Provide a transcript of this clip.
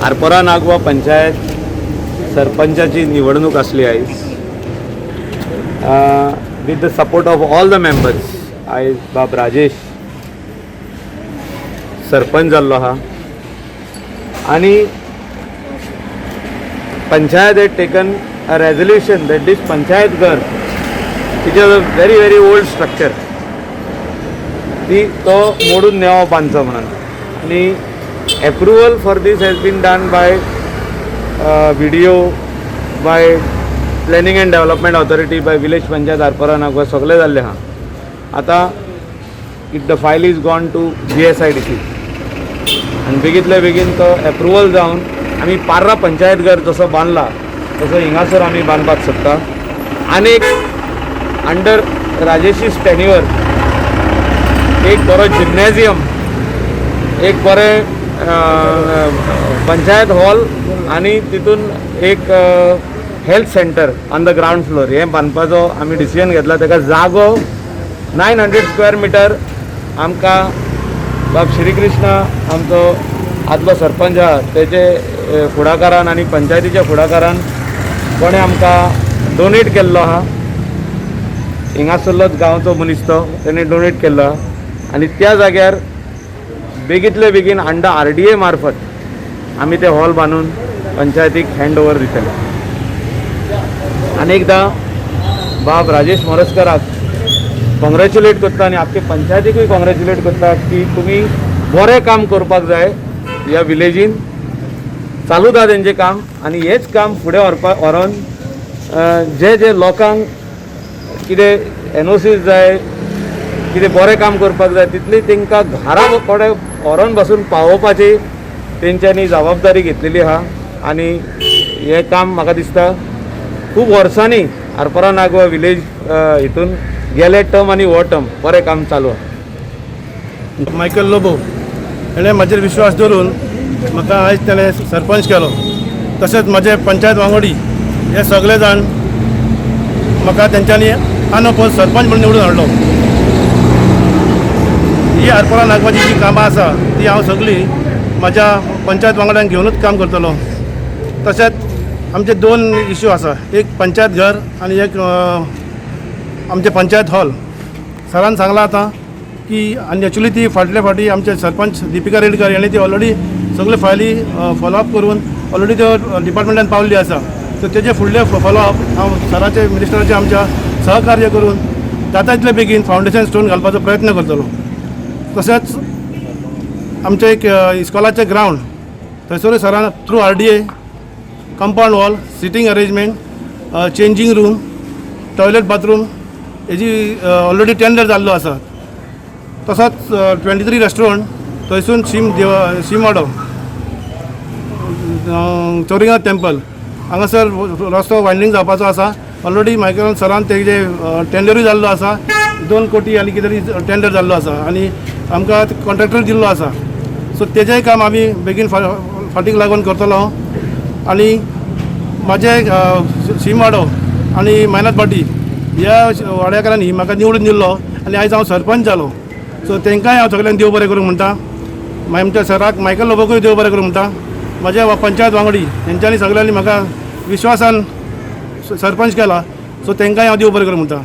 आरपोरा नागवा पंचायत सरपंचाची निवडणूक आसली आयज, with the support of all the members आयज बाब राजेश सरपंच जाल्लो आहा आनी panchayat had taken a resolution that this panchayat ghar, which is a very very old structure, ती तो मोडून नेवो बांदचो म्हणून. आनी approval for this has been done by BDO, by Planning and Development Authority, by village panchayat Arpora Nagwa. सगळें जाल्लें आहा. आतां it the file is gone to GSIDC आनी बेगीतल्या बेगीन तो एप्रुवल जावन आमी पार्रा पंचायत घर जसो बांदला तसो हिंगासर आमी बांदपाक सोदता. आनी एक अंडर राजेशीस टेन्युअर एक बरो जिम्नॅजियम, एक बरें पंचायत हॉल आनी तितून एक health centre on the ground floor हें बांदपाचो आमी डिसिजन घेतला. ताका जागो 900 स्क्वेअर मिटर आमकां बाब श्रीकृष्ण, आमचो आदलो सरपंच आहा, तेजे फुडाकारान आनी पंचायतीच्या फुडाकारान कोणें आमकां डोनेट केल्लो आहा. हिंगासरलोच गांवचो मनीस तो, तेणें डोनेट केल्लो आहा आनी त्या जाग्यार बेगीतले बेगीन अंडर आरडीए मार्फत आमी ते हॉल बांदून पंचायतीक हँड ओवर दितले. आनी एकदां बाब राजेश मोरजकराक कॉंग्रेच्युलेट करता आनी आख्खे पंचायतीकूय कॉंग्रेच्युलेट करता की तुमी बरें काम करपाक जाय. ह्या विलेजीन चालूच आहा तेंचें काम आनी हेंच काम फुडें व्हरपाक व्हरोन जे जे लोकांक कितें एनओसीस जाय, कितें बरें काम करपाक जाय, तितली तांकां घरा कडेन व्हरोन बसून पावोवपाची तेंच्यांनी जबाबदारी घेतलेली आहा. आनी हें काम म्हाका दिसता खूब वर्सांनी आरपोरा नागवा विलेज हितून गेले टर्म आनी हो टर्म बरें काम चालू आहा. मायकल लोबो हेणें म्हाजेर विश्वास दवरून म्हाका आयज ताणें सरपंच केलो. तशेंच म्हजे पंचायत वांगडी हे सगळे जाण म्हाका तेंच्यांनी अनअपोज सरपंच म्हणून निवडून हाडलो. ही आरपोरा नागवाची जी कामां आसा ती हांव सगळीं म्हाज्या पंचायत वांगड्यांक घेवनूच काम करतलो. तशेंच आमचे दोन इश्यू आसा, एक पंचायत घर आनी एक आमचें पंचायत हॉल. सरान सांगलां आतां की आनी एक्चुली ती फाटले फावटी आमचे सरपंच दिपिका रेडकर यांनी ती ऑलरेडी सगळे फायली फॉलोअप करून ऑलरेडी त्यो डिपार्टमेंटान पावल्ली आसा. सो तेजे फुडले फॉलोअप हांव सराचे, मिनिस्टराचे आमच्या सहकार्य करून जाता तितले बेगीन फावंडेशन स्टोन घालपाचो प्रयत्न करतलो. तशेंच आमचें एक इस्कॉलाचें ग्रावंड, थंयसरूय सरान through RDA compound wall, sitting arrangement, changing room, toilet, bathroom हेजी ऑलरेडी टेंडर जाल्लो आसा. तसोच 23 रेस्टॉरंट थंयसून शीम देव शिमवाडो, चोरिंगा टेम्पल हांगासर रस्तो वायंडींग जावपाचो आसा. ऑलरेडी मायकल सरान तेजे टेंडरूय जाल्लो आसा. 2 कोटी आनी कितें तरी टेंडर जाल्लो आसा आनी आमकां कॉन्ट्रॅक्टर दिल्लो आसा. सो तेजेय काम आमी बेगीन फाटीक लागून करतलो. आनी म्हाजे शिमवाडो आनी मायनात भाटी ह्या वाड्याकारांनी म्हाका निवडून दिल्लो आनी आयज हांव सरपंच जालो. सो तांकांय हांव सगल्यांक देव बरें करूं म्हणटा. मागीर आमच्या सराक मायकल लोबोकूय देव बरें करूं म्हणटा. म्हज्या पंचायत वांगडी हेंच्यांनी सगळ्यांनी म्हाका विश्वासान सरपंच केला, सो तांकांय हांव देव बरें करूं म्हणटा.